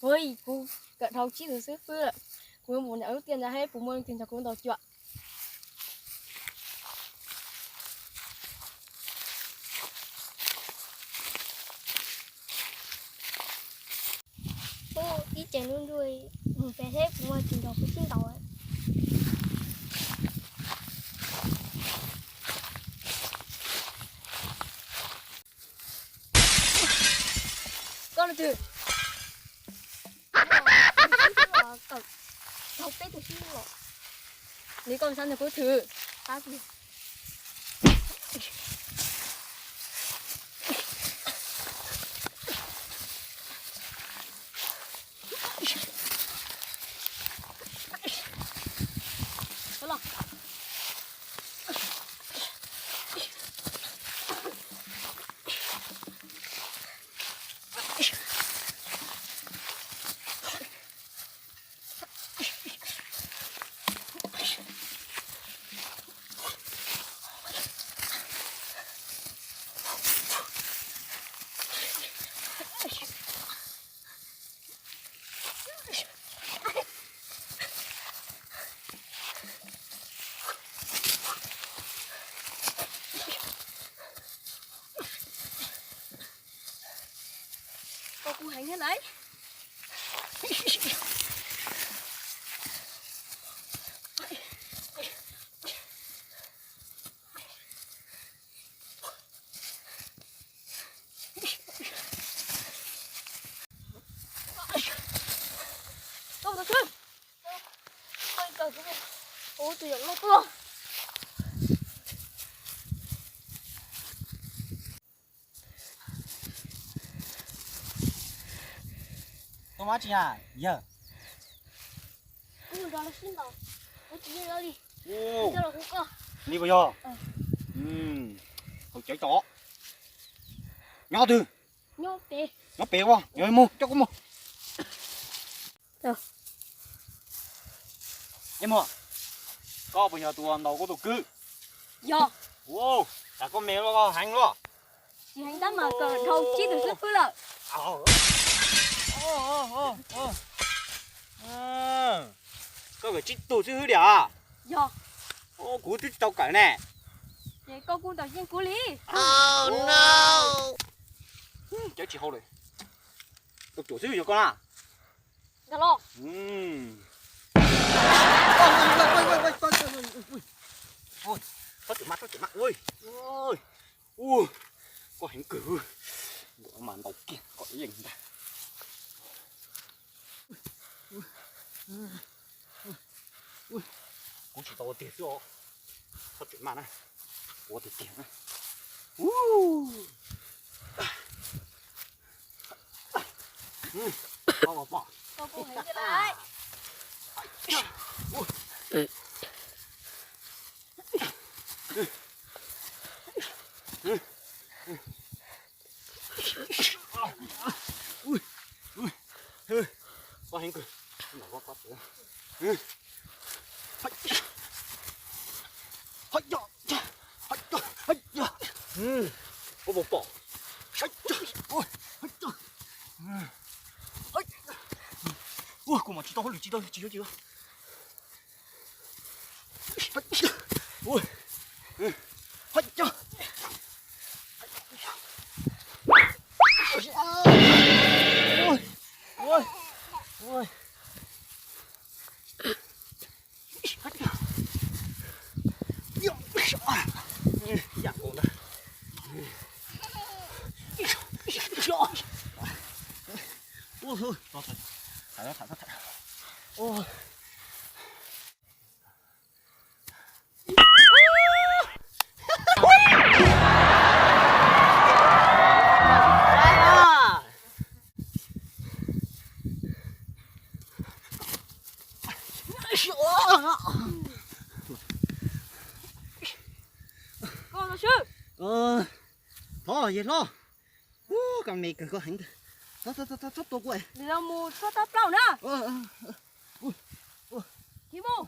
Ui, kuv kawm dhau tsib tug xwb fwb lawm. Kuv yuav mus nram lub tiaj ntawd seb puas muaj leej twg nrog kuv ntaus cuam. Ub, ib ce nruab nruab, mus pem seb puas muaj leej twg nrog kuv sib ntaus. Koj leej twg? Li koj sab ntawd kuv twg. Koj kuj heev thiab lauj. Tau mab tsis yog? Li puas yog? Haus cawv tso. Nyob twg? Nyob pem ua, nyob mus coj kuv mus. Ej muam, koj puas yog tus ntaus kuv tus kwv? Yog. Ua, cas koj me luaj koj heev luaj. Tsis heev tab mas kawm dhau tsib tug xwb fwb lawm. Koj kawm tsib tug xwb hwb diam? Yog. Kuv twb tsis tau kawm ne. Ces koj kuj ntaus yeej kuv li. Cov tsis hau lawm. Tus ruam xwb yog koj na. Ntag los. Txhob txwm maj, txhob txwm maj. Ua, koj heev kawg. Mas ntaus kiag kom ib leeg ntag. Kuv tsis tau ua tiag xwb os. Txhob txwm maj na. Kuv ua tiag tiag na. Koj pom. Koj heev kawg. Koj pom pom. Ua, kuv mam tsis tau hauj lwm, tsis tau, tsis tau, tsis tau. Koj no swb. Thov yawg hlob. Ub, koj me kawg koj heev. Txhob tua kuv. Nws los mus txhob tab plaub na. Kis mus.